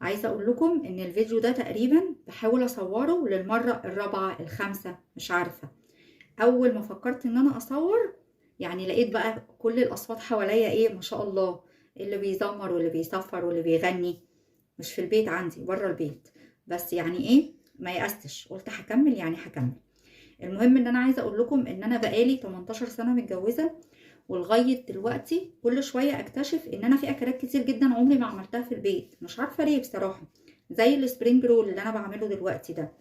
عايزه اقول لكم ان الفيديو ده تقريبا بحاول اصوره للمرة الرابعة الخامسة، مش عارفه. اول ما فكرت ان انا اصور يعني لقيت بقى كل الاصوات حواليا ايه ما شاء الله، اللي بيزمر واللي بيصفر واللي بيغني، مش في البيت عندي، بره البيت. بس يعني ايه، ما يأستش، قلت هكمل يعني هكمل. المهم ان انا عايزه اقول لكم ان انا بقالي 18 سنة متجوزة، ولغاية دلوقتي كل شوية اكتشف ان انا في اكلات كتير جدا عمري ما عملتها في البيت، مش عارفه ليه بصراحة. زي ال spring roll اللي انا بعمله دلوقتي ده،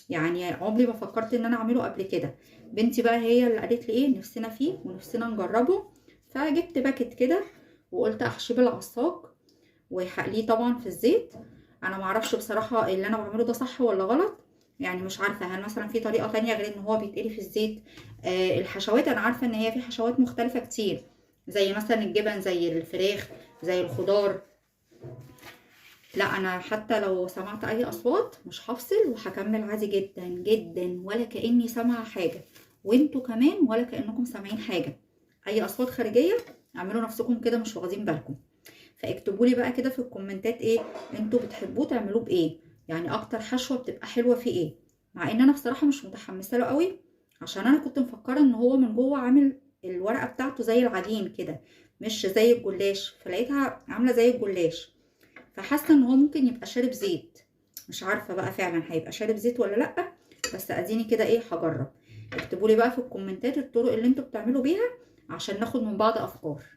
يعني عمري ما فكرت ان انا اعمله قبل كده. بنتي بقى هي اللي قالت لي ايه نفسنا فيه ونفسنا نجربه، فجبت packet كده وقلت احشيه بالعصاج وهقليه طبعا في الزيت. انا معرفش بصراحة اللي انا بعمله ده صح ولا غلط، يعني مش عارفه هل مثلا في طريقه تانية غير ان هو بيتقلي في الزيت. الحشوات انا عارفه ان هي في حشوات مختلفة كتير، زي مثلا الجبن، زي الفراخ، زي الخضار. لا انا حتى لو سمعت اي اصوات مش هفصل وهكمل عادي جدا جدا، ولا كاني سامعه حاجة، وانتوا كمان ولا كانكم سامعين حاجة. اي اصوات خارجية اعملوا نفسكم كده مش واخدين بالكم. فاكتبوا لي بقى كده في الكومنتات ايه انتوا بتحبوه تعملوه بايه، يعني اكتر حشوه بتبقى حلوة في ايه. مع ان انا بصراحة مش متحمسة له قوي، عشان انا كنت مفكرة ان هو من جوه عامل الورقة بتاعته زي العجين كده، مش زي الجلاش، فلقيتها عامله زي الجلاش، فحاسه ان هو ممكن يبقى شارب زيت. مش عارفه بقى فعلا هيبقى شارب زيت ولا لا، بس اديني كده ايه هجرب. اكتبوا لي بقى في الكومنتات الطرق اللي انتوا بتعملوا بيها عشان ناخد من بعض افكار.